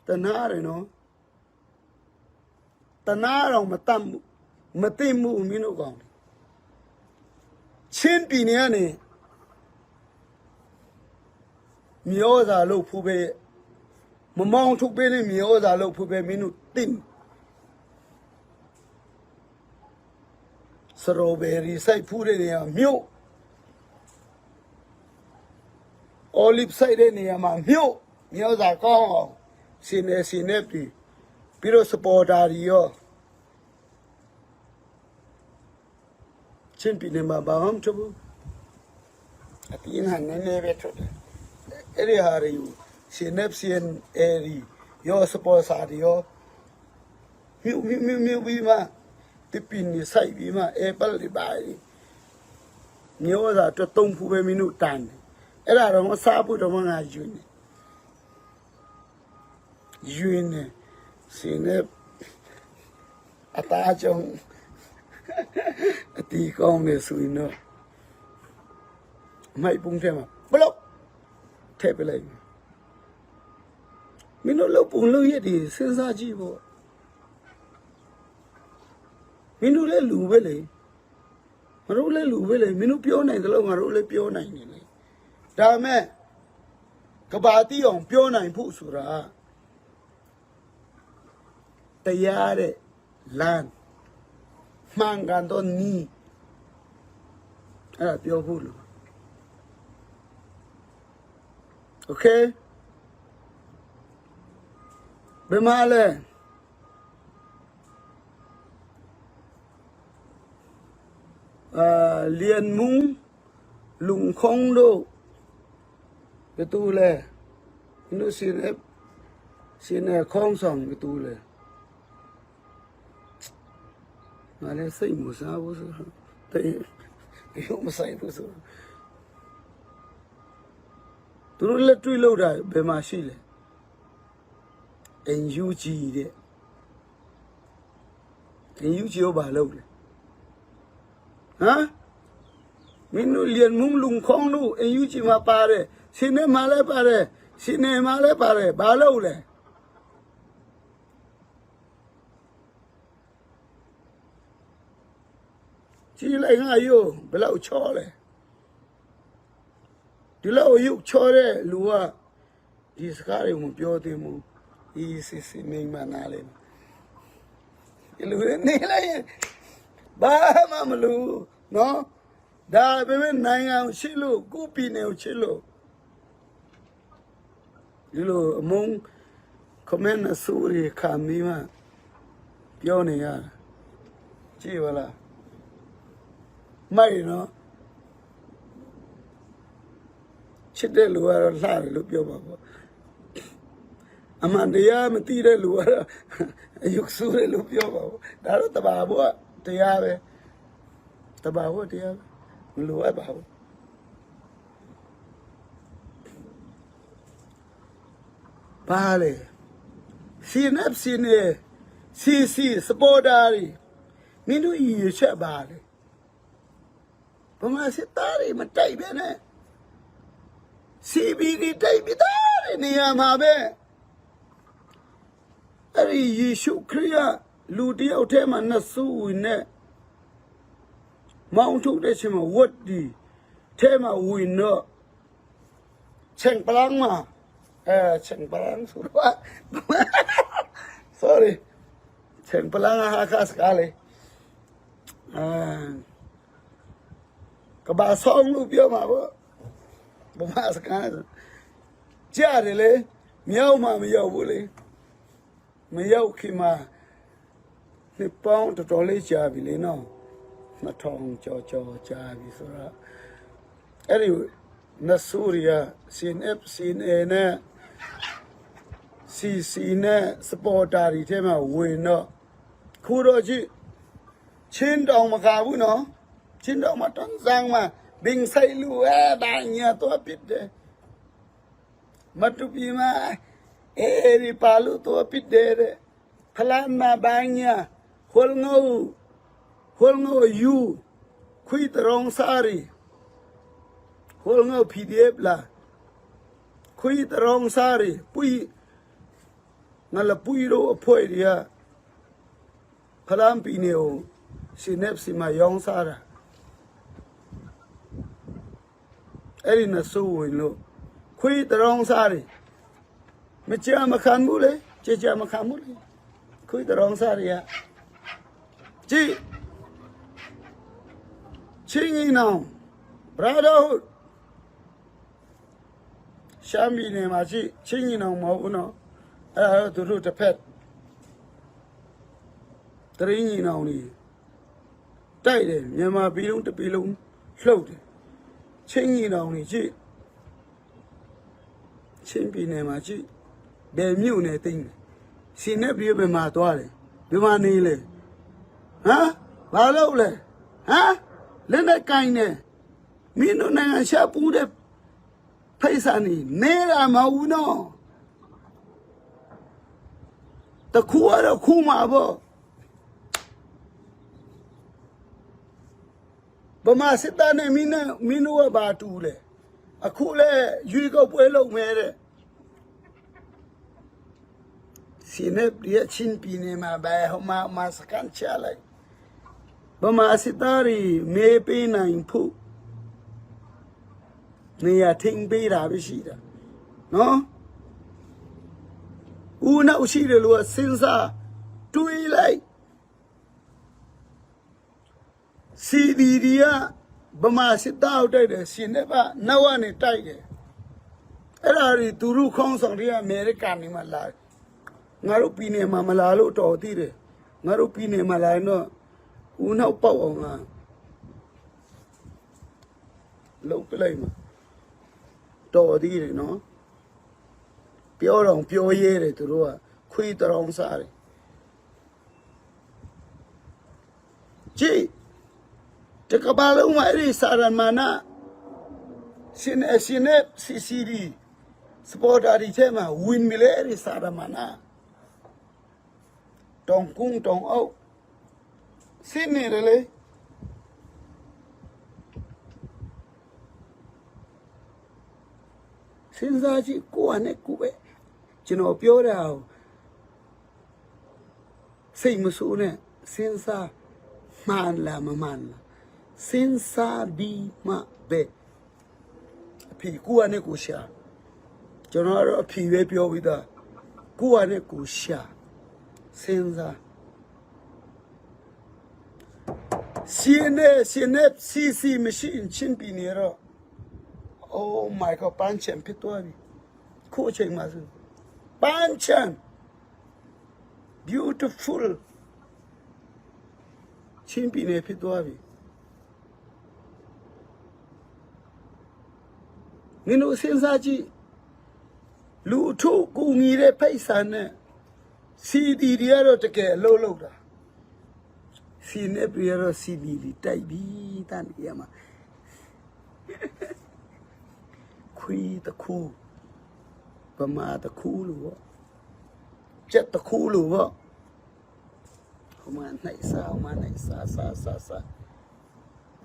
တနာတယ်နော်တနာတော့မတတ်မှုမသိမှုမင်းတို့ကောင်ချင်းပြည်နယ်ကနေမြေဩဇာလို့ဖူးပဲမမောင်းထုတ်ပေးနေမြေဩဇာလို့ဖူးပဲမင်းတို့သိမှု strawberry စိုက်ဖူးတဲ့နေရာမြို့ olive စိုက်တဲ့နေရာမှာမြို့မျိုးစားကောင်းအောင်ရှင်နေရှင်နေပြီပြီးတော့ supporter တွေရောချင်းပြည်နယ်မှာဘာမှမထုတ်ဘူးအတင်းဟာနည်းနည်းပဲထုတ်တယ်အဲ့ဒီဟာတွေကိုရှင်နေရှင်အဲဒီရော supporter တွေရော မြူးမြူးမြူးမြူးပြီးမှတစ်ပင်နေဆိုင်ပြီးမှအဲပက်တွေပါမျိုးသာတတုံးဖူးပဲမင်းတို့တန်တယ်အဲ့ဒါတော့မစားဖို့တော့မငါယူနေယူနေစင်နဲ့အသားကြောင့်အတီကောင်းနေဆိုရင်တော့မိုက်ပုံထဲမှာဘလို့ထဲပလိုက် မင်းတို့လုပ်ပုံလုပ်ရက်တွေစဉ်းစားကြည့်ပေါ့မင်းတို့လည်းလူပဲလေငါတို့လည်းလူပဲလေမင်းတို့ပြောနိုင်တယ်လို့ငါတို့လည်းပြောနိုင်တယ်လေဒါပေမဲ့ကဘာတီးအောင်ပြောနိုင်ဖို့ဆိုတာတရားတဲ့လမ်းမှန်ကန်သောနည်းအဲ့ဒါပြောဖို့လို Okay ဘယ်မှာလဲအာလျံမုံလုံခုံတို့ဘယ်သူလဲနုစင်အပ်စင်အခေါင်းဆောင်ဘယ်သူလဲငါလည်းစိတ်မူစားဘူးဆိုတော့တရုတ်မဆိုင်ဘူးဆိုတော့သူတို့လက်တွေ့လောက်တာဘယ်မှာရှိလဲ NUG တဲ့ NUG ကိုဘာလုပ်လဲဟမ်မင်းတို့လျံမုံလုံခေါင်းတို့ NUG မှာပါတယ်စင်နေမှာလည်းပါတယ်စင်နေမှာလည်းပါတယ်ဘာလုပ်လဲကြည့်လိုက်ငါယိုဘယ်လောက်ချောလဲဒီလောက်ရုပ်ချောတဲ့လူကဒီစကားတွေကိုမပြောသင့်ဘူးဒီစစ်စစ်မိမ့်မနာလေဒီလူတွေနေလိုက်ရင်ဘာမှမလုပ်နော်ဒါပေမဲ့နိုင်ငံကိုချစ်လို့ကိုယ့်ပြည်နယ်ကိုချစ်လို့ဒီလိုအမုန်း comment အဆိုးတွေခံပြီးမှပြောနေရတာကြည့်ပါလားမိုက်နော်ချစ်တဲ့လူကတော့လှတယ်လို့ပြောပါပေါ့အမှန်တရားမသိတဲ့လူကတော့အယုတ်ဆိုးတယ်လို့ပြောပါပေါ့ဒါတော့တဘာဘောတရားပဲတဘာဘောတရားပဲမလိုအပ်ပါဘူးဘာလဲ CNF CNA CC supporter တွေမင်းတို့ရည်ရွယ်ချက်ပါလေဗမာစစ်သားတွေမတိုက်ဘဲနဲ့ CB တွေတိုက်ပြီးသားတဲ့နေရာမှာပဲအဲ့ဒီယေရှုခရစ်ကလူတယောက်ထဲမှာနှစ်ဆူဝင်နဲ့မောင်းထုတ်တဲ့အချိန်မှာဝတ်ဒီထဲမှာဝင်တော့ချိန်ပလန်းမှာအဲချိန်ပလန်းဆိုတော့ sorry ချိန်ပလန်းဟာခါစကားလေအဲကဘာဆောင်လို့ပြောမှာပေါ့ဗမာစကားကြားတယ်လေမြောက်မှာမရောက်ဘူးလေမရောက်ခင်မှာနှစ်ပေါင်းတော်တော်လေးကြာပြီလေနော်နှစ်ထောင်ကျော်ကျော်ကြာပြီဆိုတော့အဲ့ဒီနဆူရီယာ CNF CNA နဲ့ CC နဲ့ supporter တွေထဲမှာဝင်တော့ခုတော့ကြည့်ချင်းတောင်မကဘူးနော်ချင်းတောင်မှာတွန်းစမ်းမှာဘင်းဆိုင်လူအဲဒါညာတော့ပြစ်တယ် မတူပီမ AA တွေပါလို့ သူကပစ်တယ်တဲ့။ ဖလမ်းမှာ ဘာညာ ဟိုလ်ငို ဟိုလ်ငိုယူ ခွီတရောင်းစားတွေ ဟိုလ်ငို PDF လား ခွီတရောင်းစားတွေ ပွီ ငါလပွီတို့အဖွဲ့တွေက ဖလမ်းပြည်နယ်ကို CNF ဆီမှာ ရောင်းစားတာ။ အဲ့ဒီနှစ်စုဝင်လို့ ခွီတရောင်းစားတွေ မကြာမခံဘူးလေ ကြာကြာမခံဘူးလေ ခွီတရောင်းစားတွေက ကြည့် ချင်းညီနောင် brotherhood ရှမ်းပြည်နယ်မှာရှိ ချင်းညီနောင်မဟုတ်ဘူးနော်။ အဲ့ဒါတော့သူတို့တစ်ဖက် တရင်းညီနောင်တွေ တိုက်တယ်။ မြန်မာပြည်လုံးတစ်ပြည်လုံး လှုပ်တယ်။ ချင်းညီနောင်တွေရှိ ချင်းပြည်နယ်မှာရှိ ဘယ်မြို့နယ်သိမ်းလဲ။ CNF တွေဘယ်မှာသွားလဲ။ ဘယ်မှာနေလဲ။ ဟမ်။ ဘာလုပ်လဲ။ ဟမ်။ လက်နက်ကိုင်တယ်။ မင်းတို့နိုင်ငံခြားပို့တဲ့ ဖိတ်စာနေ မဲတာမဟုတ်ဘူးနော်။ တစ်ခုကတော့ခုမှာပေါ့။ ဗမာစစ်တပ်နဲ့ မင်းနဲ့ မင်းတို့က ဘာတူလဲ။ အခုလဲ ရွေးကောက်ပွဲလုပ်မယ်တဲ့။ CNF တွေက ချင်းပြည်နယ်မှာ ဘယ်ဟိုမှာ မှာ စခန်းချလိုက်။ ဗမာစစ်သားတွေ မဲပေးနိုင်ဖို့ နေရာထိန်းပေးတာပဲရှိတာနော်။ ဦးနှောက်ရှိတယ်လို့ စဉ်းစားတွေးလိုက်။ စီဒီဒီက ဗမာစစ်သားကိုတိုက်တယ်။ CNF က နောက်ကနေတိုက်တယ်။ အဲ့ဒါတွေ သူတို့ခေါင်းဆောင်တွေက အမေရိကန်နေမှာလာတယ်။ ငါတို့ပြည်နယ်မှာ မလာလို့တော်သေးတယ်။ ငါတို့ပြည်နယ်မှာလာရင်တော့ ဦးနှောက်ပေါက်အောင်ငါလုပ်ပလိုက်မှာ တော်သေးတယ်နော်။ ပြောတော့ပြောရဲတယ် သူတို့က ခွေးတရောင်းစားတယ်။ ကြည့် တစ်ကမ္ဘာလုံးမှာ အဲ့ဒီစာရမဏေ CNF CCD supporter တွေထဲမှာ ဝင်ပြီလေ အဲ့ဒီစာရမဏေ တောင်ကုန်းတောင်အောက် စစ်နေတယ်လေ။ စဉ်းစားကြည့် ကိုယ့်ဟာနဲ့ကိုယ်ပဲ။ ကျွန်တော်ပြောတာကို စိတ်မဆိုးနဲ့ စဉ်းစား မှန်လားမမှန်လား စဉ်းစားပြီးမှပဲ။ အဖြေ ကိုယ့်ဟာနဲ့ကိုယ်ရှာ။ ကျွန်တော်ကတော့ အဖြေပဲပြောပြီးသား။ ကိုယ့်ဟာနဲ့ကိုယ်ရှာ စဉ်းစား။ CNF CNF CC မရှိရင် ချင်းပြည်နယ်တော့ Oh my God ပန်းခြံဖြစ်သွားပြီ။ ခုအချိန်မှာဆို ပန်းခြံ beautiful ချင်းပြည်နယ်ဖြစ်သွားပြီ။ မင်းတို့စဉ်းစားကြည့် လူထုကူညီတဲ့ဖိတ်စာနဲ့ စီဒီဒီကတော့ တကယ်အလုပ်လုပ်တာ။ CNF တွေကတော့ စီဒီဒီတိုက်ပြီး တန်းနေရာမှာ ခွေးတစ်ခု ဗမာတစ်ခုလို့ပေါ့ ကြက်တစ်ခုလို့ပေါ့ ဟိုမှာနှိပ်စား ဟိုမှာနှိပ်စား စားစားစား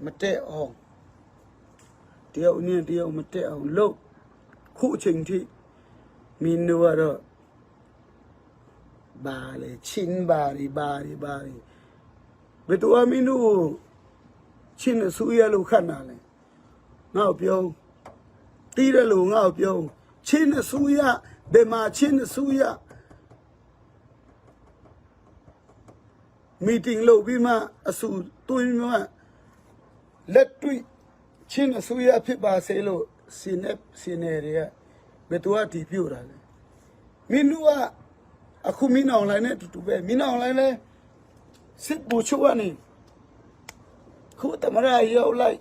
မတည့်အောင် တယောက်နဲ့တယောက်မတည့်အောင်လုပ် ခုအချိန်ထိ မင်းတို့ကတော့ ဘာလဲ ချင်းဘာတွေ ဘာတွေ ဘာတွေ ဘယ်သူက မင်းတို့ကို ချင်းအစိုးရလို့ ခန့်တာလဲ။ ငါ့ကိုပြော သိတဲ့လူ ငါ့ကိုပြော ချင်းအစိုးရ ဘယ်မှာ ချင်းအစိုးရ meeting လုပ်ပြီးမှ အဆိုသွင်းပြီးမှ လက်တွေ့ ချင်းအစိုးရဖြစ်ပါစေလို့ CNF CNA တွေက ဘယ်သူက တည်ပြုတာလဲ။ မင်းတို့က အခု မင်းအောင်လှိုင်နဲ့ အတူတူပဲ။ မင်းအောင်လှိုင်လည်း စစ်ဗိုလ်ချုပ်ကနေ အခု သမ္မတရောက်လိုက်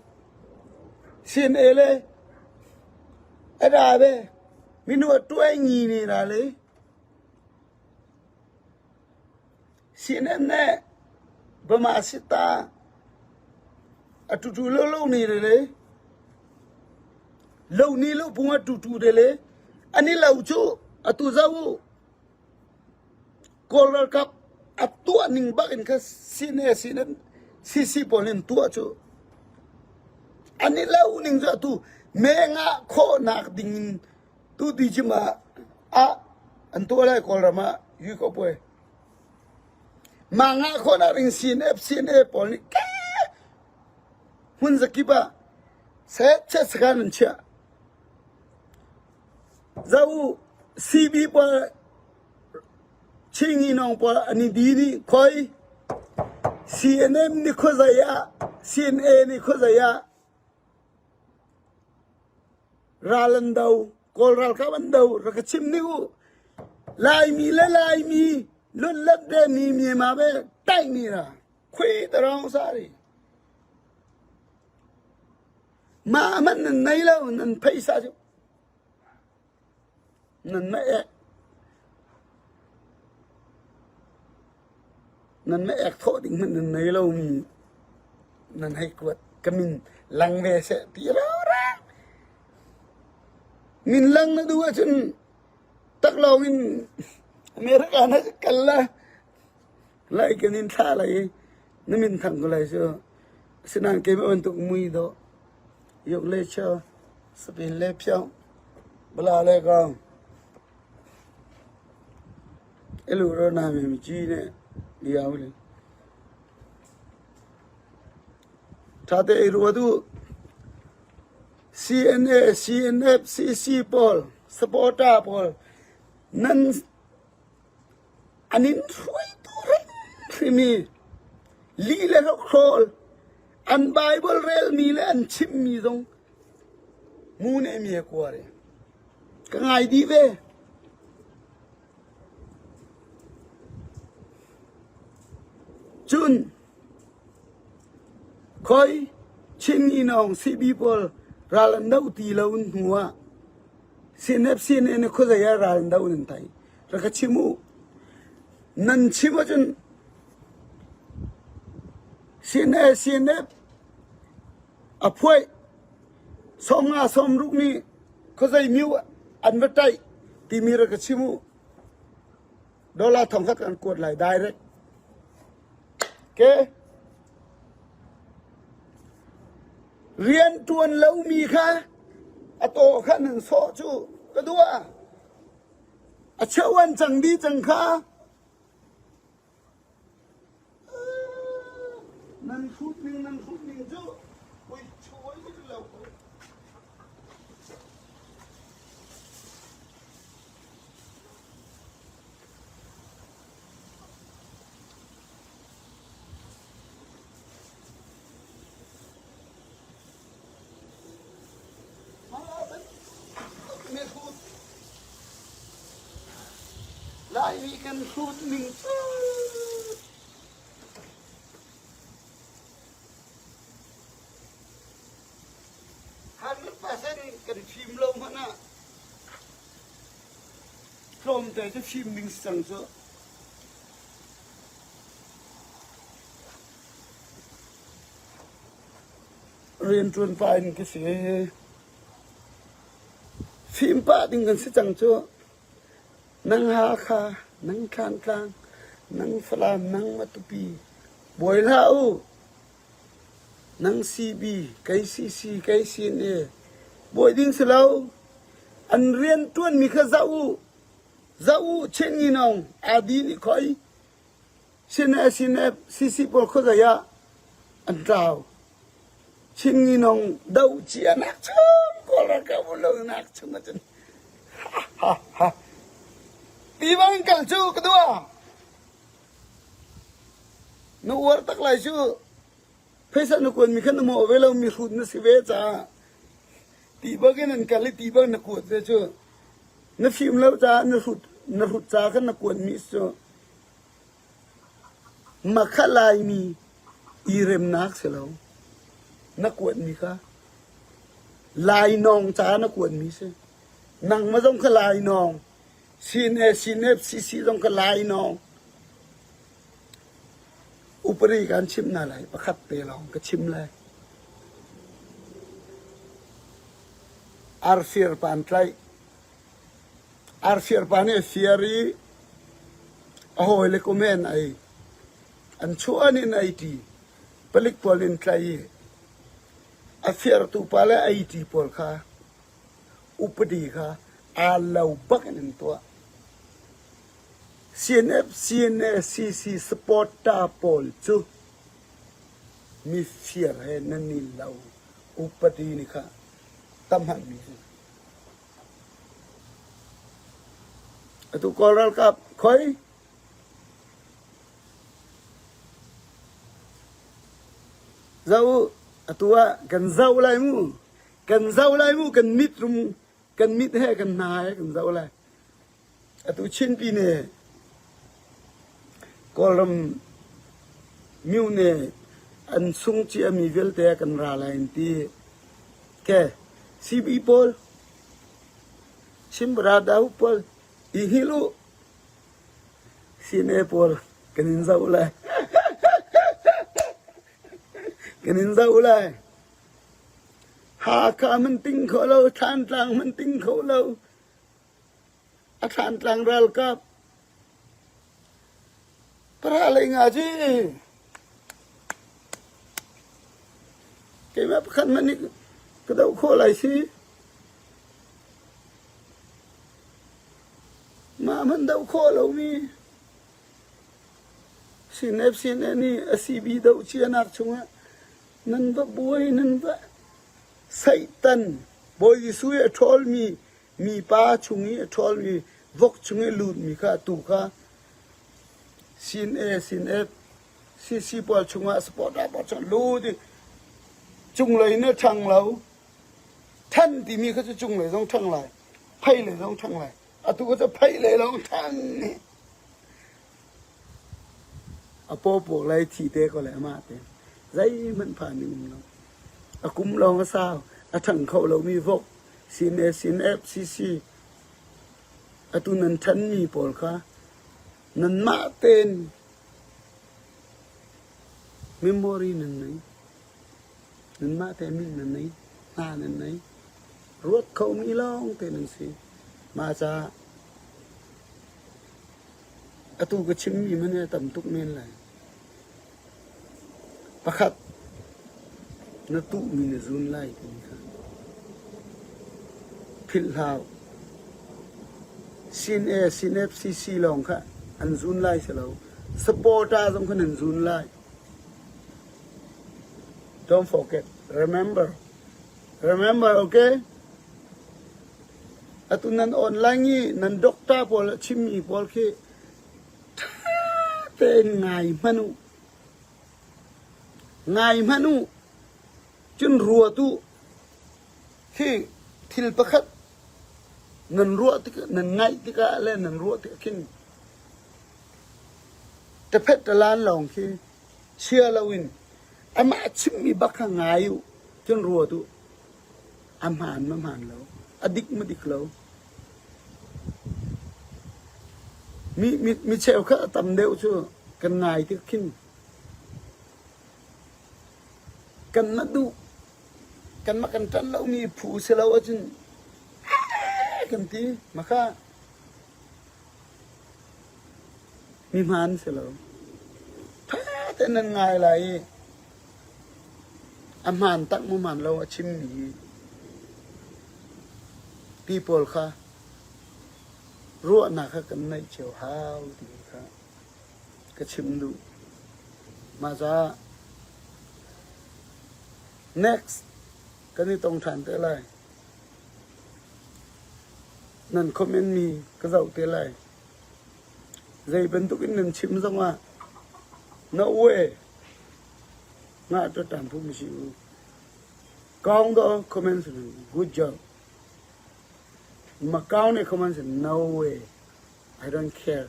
CNA လည်း အဲ့ဒါပဲ။ မင်းတို့က တွဲညီနေတာလေ။ CNF နဲ့ ဗမာစစ်သား အတူတူလုပ်လုပ်နေတယ်လေ။ လုပ်နည်းလုပ်ပုံ အတူတူတယ်လေ။ A ni lo cu, atu zoh uh. Kawl ralkap a tuah ning bak in kha C N A, C N M, C C pawl in tuah cu. A ni lo ning cu atu me ngah khawhnak ding in tu ti cim ah, ah, an tuah lai Kawlram ah, yu ko puai. Ma ngah khawhnak ding C N F, C N A pawl nih ke hmun zakip ah set set sakan an chiah. Zoh uh, C B pawl, Chin Ngi Nawng pawl, an i di nih khoi, C N M nih khuazai ah, C N A nih khuazai ah, ral an do, Kawl ralkap an do, rak ka chim nih uh. Laimi le Laimi, lutlat de mi, mi ma be, tai mi ra, khui ta rong sa ri. Ma man nan nei lo, nan phaisa cu. Nan ma ek, nan ma ek thawh ding hmanh nan nei lo mi, nan hei kuat ka min lang ve seh ti rau rang. Min lang na duh ahcun tak lawng in America na kal la. Lai kan in thlah lai, na min thang ko lai cu. Sinan keimah bantuk mui dawh. Yok le cho, sapin le phiau. Bala le kau. Elu ro na mi mi ci ne. Liau le. Thate ei ruat uh. C N A, C N F, C C pawl, supporter pawl. Nan an in hruaitu hrimhrim i lih le hrokhrawl, an Baibal relmi le an chimmi zong mu nehmi he kuar e. Ka ngai dih ve. Cun, khoi, Chin Ngi Nawng, C B pawl ral an doh ti lo hnu ah, C N F, C N A nih khuazei ah ral an doh nan tai. Rak ka chim uh. Nan chim ahcun, C N A, C N F a phuaih, sawmnga sawmruk nih khuazei miu an va taih timi rak ka chim uh. Dollar thongkhat kan kuat lai direct. Ke rian ṭuan lomi kha a taw kha nan sawh cu ka duh. A cheu an cang dih cang kha. Nan hrut ning, nan hrut ning cu. Ui, chuai lo. Laimi kan hrut ning cu. Hundred percent kan fim lo hmanh ah tlawmte cu fim ding si cang cu. Rianṭuan pa in ka si. Fim pah ding kan si cang cu. Nang Hakha, nang Thantlang, nang Falam, nang Matupi, buai hlah u. Nang C B, kei C C, kei C N A, buai ding si lo. An rianṭuanmi kha zoh u, zoh u, Chin Ngi Nawng, adi nih khoi. C N A, C N F, C C pawl khuazei ah an tlau. Chin Ngi Nawng doh cianak chung, Kawl ralkap um lonak chung ahcun. Ha, ha, ha. Ti bang in kal cu ka duh. Na uar tak lai cu. Pheisa na kuatmi kha na mawh ve lo, mihrut na si ve caah. Ti bak in an kal i ti bak na kuat ve cu. Na fim lo caah na hrut, na hrut caah kha na kuatmi si cu. Makha Laimi i remnak si lo. Na kuatmi kha Lai Nawng caah na kuatmi si. Nangmah zong kha Lai Nawng. C N A, C N F, C C zong kha Lai Nawng. Upadi kan chim hna lai, pakhat te lawng ka chim lai. Arfir pan tlaih. Arfiar pa nih a fiar i a hawi le comment ai an chuan in ai ti, palik pawl in tlai i a fiartu pa le ai ti pawl kha upadi kha a lo bak in an tuah. C N F, C N A, C C supporter pawl chu mi fiar he nan ni lo, upadi ni kha tam han mi. Atu Kawl ralkap khoi. Zau, atu ah kan zau lai mu. Kan zau lai mu, kan mit rum, kan mit he, kan hna he, kan zau lai. Atu Chinpi ne Kawlram miu ne an sung ci a mi vialte kan ra lai an ti. Ke, C B pawl, Chin brother pawl, i hil u. C N A pawl, kan in zau lai. Kan in zau lai. Hakha man ting kho lo, Thantlang man ting kho lo. A Thantlang ralkap para lei nga ci. Keimah pakhat man nih ka dau kho lai si. Mah man dau kho lo mi. C N F, C N A nih a C B dau cianak chungah nan va buai, nan va Satan, Bawi Jesu i a ṭhawl mi, mi pa chung i a ṭhawl mi, vok chung i lut mi kha, tu kha C N A, C N F, C C pawl chungah supporter pawl chungah lut i chung lei na ṭhang lo. Ṭhan ti mi kha chu chung lei zong ṭhang lai, phei lei zong ṭhang lai. Atu kha chu phei lei lo ṭhang ni. A pawpaw lai thite ko le amahte zei hmanh pha ni um lo. A kum lawng a sau, a ṭhang kho lo mi vok, C N A, C N F, C C, atu nan ṭhan mi pawl kha nanmah ten memory nan nei. Nanmah te min nan nei, hna nan nei. Ruat kho mi lawng te nan si. Mah ca atu ka chim mi man a tam tuk men lai. Pakhat na tuh mi na zun lai ti kha. Philh hlau. C N A, C N F, C C lawng kha an zun lai si lo. Supporter zong kha nan zun lai. Don't forget. Remember. Remember, okay? Atu nan online i nan doctor pawl a chim mi pawl khi ṭha tein ngai hmanh uh. Ngai hmanh uh. Cun ruat uh. Khi thil pakhat nan ruah tik, nan ngaih tikah le nan ruah tik khin taphet talan lawng khi chia loin amah a chimmi bak kha ngai uh, cun ruat uh. A hmaan ma hmaan lo, a dik ma dik lo. Mi, mi, mi cheukhat a tam deuh cu kan ngai tik khin. Kan na duh, kanmah kan ṭan lomi phu si lo ahcun, "Aa," kan ti, makha mi hmaan si lo. Ṭha tein nan ngai lai i a hmaan tak mu hmaan lo a chimmi hi ti pawl kha ruahnak kha kan neih cio hau ti kha ka chim duh. Mah caah next kan i tong ṭhan te lai. Nan comment mi ka zoh te lai. Zei bantukin nan chim zongah no way. Ngah ṭan phum si u. Kong do comment si, good job. Makau ne comment si, no way. I don't care.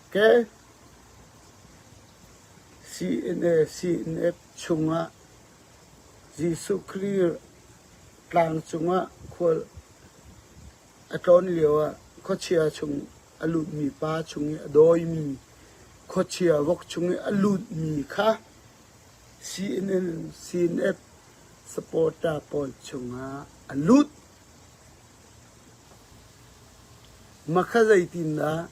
Okay? C N A, C N F chungah Jesuh Khrih tlang chungah khual a tlawn lio ah khuachia chung a lutmi pa chung i a dawimi, khuachia vok chung i a lutmi kha C N N, C N F supporter pawl chungah a lut. Makha zeitindah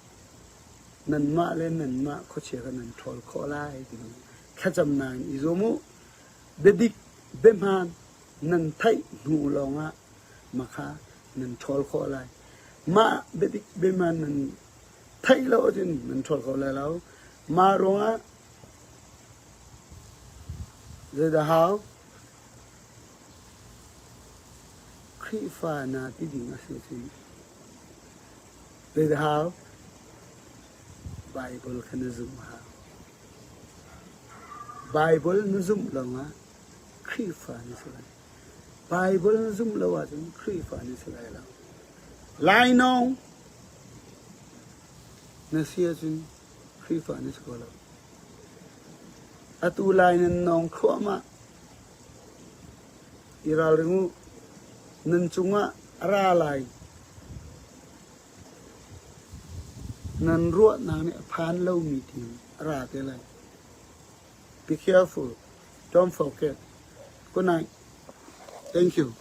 nanmah le nanmah khuachia kha nan ṭhawl khawh lai ti lo. Thlacamna in i zuam uh, biadik biahmaan nan theih hnu lawngah makha nan ṭhawl khawh lai. Mah biadik biahmaan nan theih lo cin nan ṭhawl khawh lai lo. Mah ruangah zeidah hau? Khrihfa na ti ding a si cin zeidah hau? Bible kha na zumh hau. Bible na zumh lawngah Khrihfa na si lai. Bible na zumh lo ahcun Khrihfa na si lai lo. Lainawng na si ahcun Khrihfa na si ko lo. Atu lai nan nawng thluahmah i ralring uh, nan cungah a ra lai nan ruahnak nih a phan lomi thil a ra te lai. Be careful. Don't forget. Good night. Thank you.